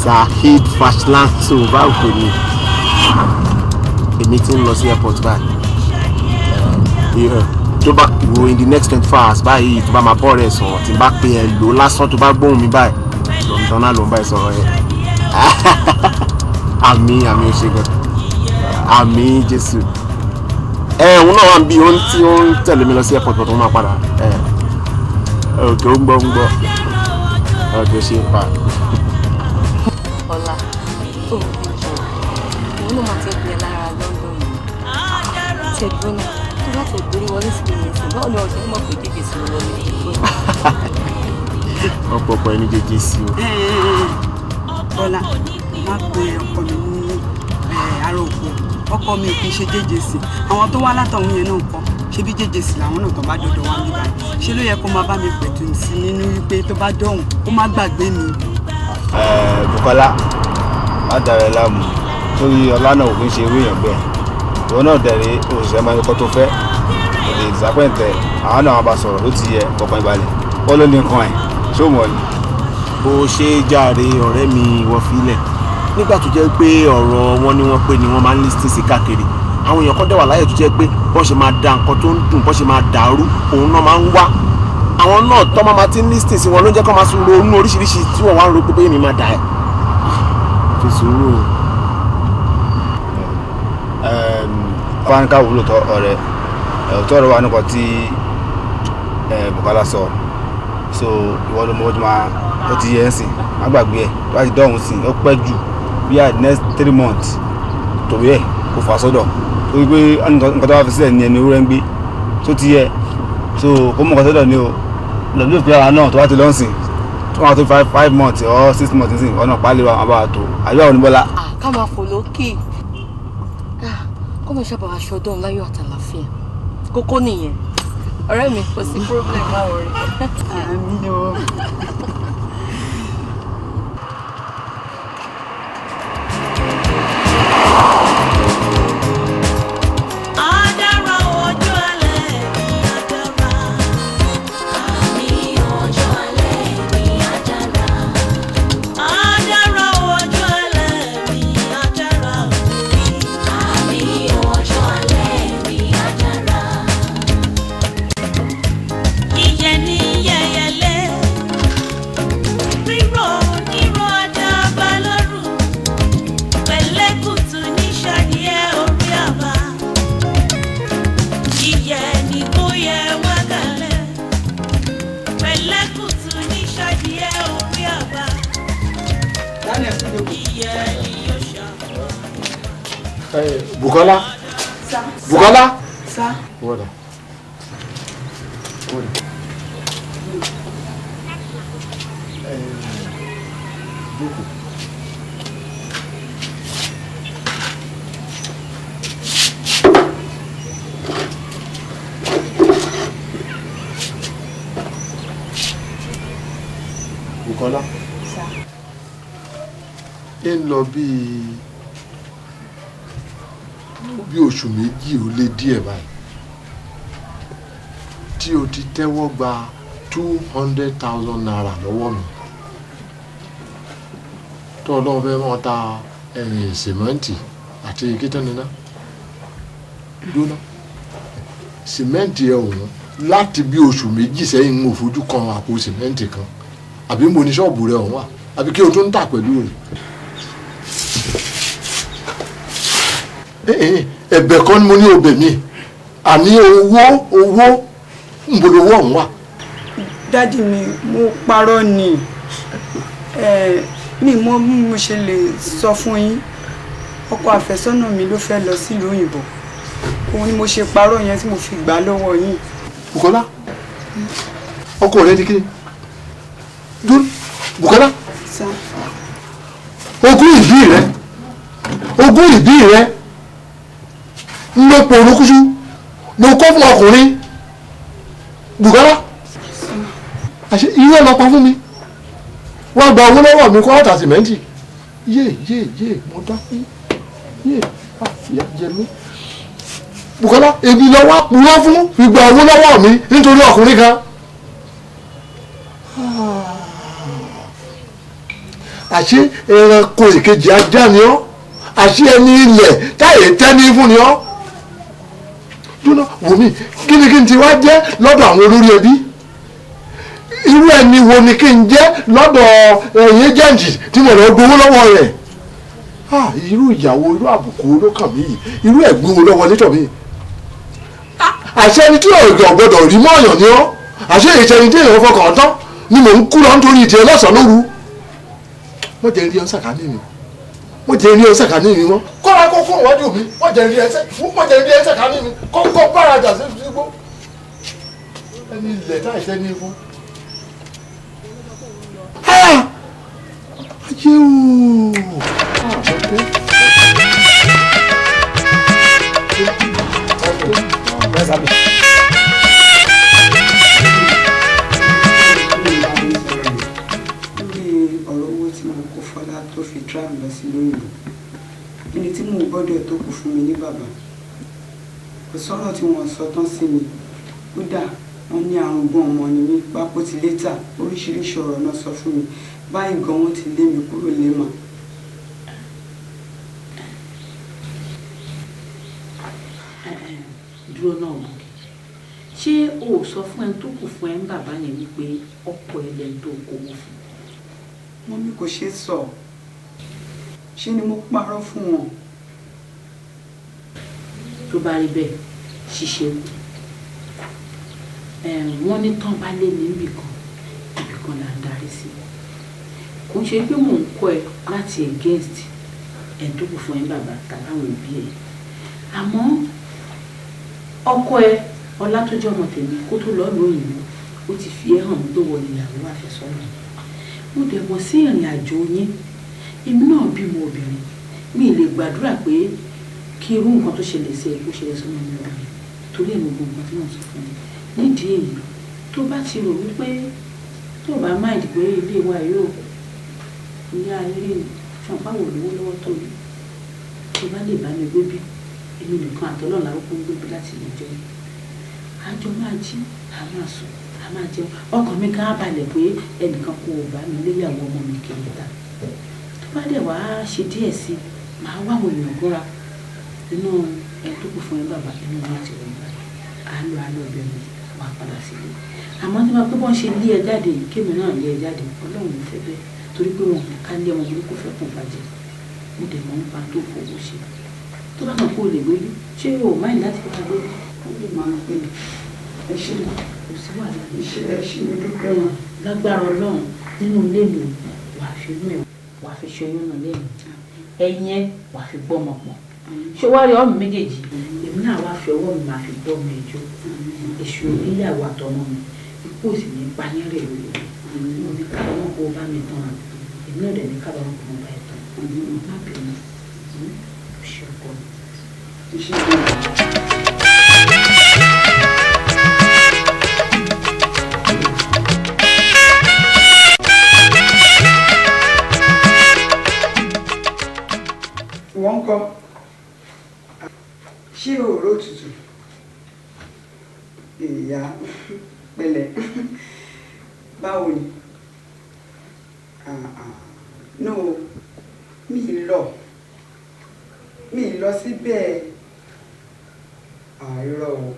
Saheed Fashlanso báwo ni èmi ti ń lọ sí airport báyìí. Tó bá wo in the next 24 hours báyìí tó bá máa bọ́ rẹ̀ sọ̀rọ̀ tí n bá pe ẹ lò lásán tó bá gbóhùn mi báyìí London náà ló ń bá ẹ sọ̀rọ̀ yẹn. Àmín àmín ó ṣe gan. Àmín Jésù. Ẹ òun náà wà ń bí ohun tí ó ń tẹ̀lé mi lọ sí airport tó máa padà. Ẹ òkè ó ń gbọ́ ń gbọ́. Òkè ó ṣe é pa. Ọlá, ó ń jọ, òun náà máa ti gbé lára London yìí. Tí ẹ dúró náà, tó bá tẹ̀ gbórí wọlé sí ìyẹn sí, báwo ni ọ̀sẹ̀ mọ̀ pé jẹ́jẹ́ sí wọlé? Ọ̀pọ̀ ọ̀pọ̀ ẹni jẹ́jẹ́ sí o. Bọ́lá, má pe ọkọ mi ní ara òkú. Ọkọ mi kì í ṣe jẹ́jẹ́ sí. Àwọn tó wá látọ̀hún yẹn náà kọ́, ṣé bí jẹ́jẹ́ sí làwọn náà tó bá dọ̀dọ̀ wá níbà. Ṣé ló yẹ kó máa bá mi pẹ̀tù sí nínú wípé tó bá dọ̀hún, kó má gbàgbé mi? Bùkọ́lá, má dàrẹ láàmú torí ọlá náà ò kí ń ṣe irú èèyàn bẹ́ẹ̀. Ìwọ náà dẹ̀rẹ̀ òṣìṣẹ́ máa ń kọ́ tó fẹ́. Kò lè disappoint ẹ̀, àwọn náà bá sọ̀rọ̀ ló ti yẹ ọkàn ìbalẹ̀. Wọ́n ló ní nǹkan ẹ̀, ṣé o mọ̀ ni? Bó ṣe jàre ọ̀rẹ́ mi ìwọ filẹ̀. Nígbà tó jẹ́ pé ọ̀rọ̀ wọn ni wọ́n pé ni wọ́n máa ń lísìn sí káàkiri. Àwọn èèyàn kan dẹ̀ wà láyè tó jẹ́ pé bọ́n ṣe máa da nǹkan tó ń dùn, bọ́n ṣe máa dàrú, òun náà máa ń wá. Àwọn náà tọ́ máa ti ń lísìn sí wọn ló ń jẹ́ kó máa tún ronú oríṣiríṣi tí wọ́n wá ń ro pé bóyá mi máa dà ẹ́. Fi sùúrù o. Wọ́n á ní ká wúlò tọ́ ọ̀rẹ́ ọ̀tọ́ ọ̀rẹ́ wa nípa tí Bùkọ́lá sọ. So ìwọ ló mọ bó ti máa ó ti yẹ ẹ́ sìn, má gbàgbé ẹ̀ tó bá ti dọ̀hún sìn, ó pẹ́ jù bí i next 3 months tòbí ẹ̀ kò fà sọ́dọ̀. Torí pé nǹkan tó bá fi sílẹ̀ ní ẹni ewúrẹ́ ń gbé tó ti yẹ. So kó mú nǹkan sọ́dọ̀ ni o. Lọ́dún òfin ara náà tó bá ti lọ́ sìn, tó máa tó 5 months or 6 months sìn, ọ̀nà pálí wa máa bá wa tó. Àbí àwọn oníbọ́lá. Ká máa fò lókè. Kó máa ṣàbàwọ̀ aṣọ ọdún láyọ̀ àtàlàfíà. Kókó nìyẹn. Ọ̀rẹ́ mi kò sí problem má worry. Àmín o. Bùkọ́lá. Bùkọ́lá. Sá. Wọ́dà. Wọ́dà. Jókòó. Bùkọ́lá. Sá. Ń lọ bí oṣù méjì ó lé díẹ̀ báyìí tí o ti tẹ́wọ́ gba 200,000 naira lọ́wọ́ mi tó ọlọ́run fẹ́ mọ́ ta sìmẹ́ǹtì àti kítánniná dúná sìmẹ́ǹtì ẹ̀ ọ̀hún láti bí oṣù méjì sẹ́yìn ń fojú kan àpò sìmẹ́ǹtì kan àbí mo ní ṣọ́ọ̀bù rẹ̀ ọ̀hún wà àbí kí o tún ń tà pẹ̀lú rẹ̀. Ẹ̀bẹ̀ kan ni mo ní obè mi àní owó ń bolo owó ọ̀hún wà. Dádì mi, mo parọ́ ni. Mi mọ bí mo ṣe lè sọ fún yín. Ọkọ àfẹ́sọ́nà mi ló fẹ́ lọ sílùú òyìnbó. Òun ni mo ṣe parọ́ yẹn tí mo fi gbà lọ́wọ́ yín. Bùkọ́lá, ọkọ rẹ ni kí ni? Bùkọ́lá, ogún ìbí rẹ, ogún ìbí rẹ ń lọ pọ̀ orúkúṣú ló kọ́ fún ọkùnrin. Bùkọ́lá, àṣé irú ẹ̀ lọ pa fún mi. Wọ́n gba owó lọ́wọ́ mi kó ọ̀tà sìmẹ́ǹtì. Yé yé yé mo dákú. Yé ìyá jẹ mí. Bùkọ́lá, èmi lọ wá purọ́ fún fi gba owó lọ́wọ́ mi nítorí ọkùnrin kan. Àṣé ẹranko ìkejì ajá ni ọ́, àṣé ẹni ilẹ̀ táyé tẹ́ni fún ni ọ́. Dúró wò mí, kí ni kí n ti wá jẹ́ lọ́dọ̀ àwọn olórí ẹbí? Irú ẹni wo ni kí n jẹ́ lọ́dọ̀ ẹ̀yìn ẹ́jẹ̀ǹtì tí mo lọ gbowó lọ́wọ́ rẹ̀? Irú ìyàwó, irú àbùkù ló kàn mí yìí, irú ẹ̀gbin wo ló wọlé tọ̀ mí? Àṣé ẹni tí ọ̀gọ̀ gbọ́dọ̀ rí mọ́ọ̀yàn ni ọ́, àṣé ìṣẹ́ni tí èèyàn fọkàn tán ni mò ń kú lọ nítorí ìtì ẹlọ́sàn lóru. Wọ́n jẹ́ rí ọ sàkání mi, wọ́n jẹ́ rí ọ sàkání mi mọ́. Kọ́ra kó fún ìwájú mi, wọ́n jẹ́ rí ẹ sàkání mi, kó bára jà sí igbó. Ẹni ilẹ̀ táì sẹ́ni fún. Ayé ooo. Tó fi travel lọ sí lóyìnbó, ẹni tí mò ń gbọ́dọ̀ tó kù fún mi ní bàbá, kò sọ̀rọ̀ tí wọ́n sọ tán sí mi. Kódà wọ́n ní àrùn gbọ́n ọmọ ni mí, pápó ti létà, oríṣiríṣi ọ̀rọ̀ náà sọ fún mi. Báyìí gan wọ́n ti lé mi kúrò lémà. Dúró náà Bùkí, ṣé o ò sọ fún ẹni tó kù fún ẹ ń bàbá yẹn wípé ọkọ ẹ lẹni tó kówó fún? Mọ́mí, kò ṣeé sọ, ṣé ni mo parọ́ fún wọn. Tó bá rí bẹ́ẹ̀, ṣíṣe wọ́n ní tán bá lé ní ibìkan, ibìkan là ń darí sí. Kò ń ṣe pé mò ń kọ́ ẹ láti against ẹni tó kù fún ẹ bàbá tàbí àwọn òbí ẹ, àmọ́ ọkọ ẹ ọlá tó jẹ́ ọmọ tèmi kó tó lọ́ọ́ lóyìnbó, ó ti fi ẹ́ hàn mí tó wọ ìyàwó àfẹ́sọ́nà. Mo dẹ̀ mọ̀ sí ìrìn àjò yín, èmi náà bímọ obìnrin, mi lè gbàdúrà pé kí irú nǹkan tó ṣẹlẹ̀ sí ẹ kó ṣẹlẹ̀ sọ́mọ mi obìnrin, torí ẹ̀ gbogbo nǹkan tí mò ń sọ fún mi. Nídìí èyí, tó bá ti rò wípé tó bá máìdì pé ilé wa yóò ilé ayé rí fún àpáwò lówó lọ́wọ́ tó yìí, tó bá lè bá mi gbé bí èmi nìkan àtọ́lọ́ làwọn kó ń gbé bí láti lè jẹun, àjọ máa jí, a máa sùn, a máa jẹun, ọkàn mi kan á balẹ̀ pé ẹnìkan kò bá mi léyàwó ọmọ mi kiri ta. Tó bá dẹ̀ wá ṣe díẹ̀ sí i, màá wá àwọn èèyàn gúnra inú ẹ tó kù fún ẹ bàbá, inú wọn ti wọ̀ nígbà àlọ́ àlọ́ obìnrin wà padà sílé. Àmọ́ tí wọ́n pé bọ́n ṣe lé ẹ jáde yìí, kémi náà lé ẹ jáde, Ọlọ́run ò fẹ́ bẹ́ẹ̀, torí pé wọn ká lé ọmọ burúkú fẹ́ kùn bàjẹ́. Mo dẹ̀ mọ̀ nípa tó fowó ṣe. Tó bá mọ̀ kó o lè gbé bí, ṣé o máìlì láti fi gbé bí? Ó lè máa gbé ẹ ṣe kò sí wàhálà. Ẹ ṣe mi dúpẹ́ wọn. Lágbára Ọlọ́run, nínú ilé mi wàá fi inú ẹ̀ wàá fi ṣe oyún náà lẹ́yìn, ẹyin ẹ wàá fi gbọ́mọ pọ̀. Ṣé wàá rí ọmọ méjèèjì, èmi náà wàá fi ọwọ́ mi máa fi gbọ́mọ ẹjọ́. Èṣù oníyàwó àtọmọ mi, ikú ò sì ní payín rẹ̀ lórí mi. Mo ní kábàámọ̀ kó o bá mi tán, èmi náà dẹ̀ ní kábàámọ̀ kó o bá ẹ tán. Má bínú, ó ṣe ọkọ mi. Wọ́n kọ́ ṣé òró tutù ìyá pẹ̀lẹ́, báwo ni? No, mi lọ síbẹ̀, àìrọ̀ o,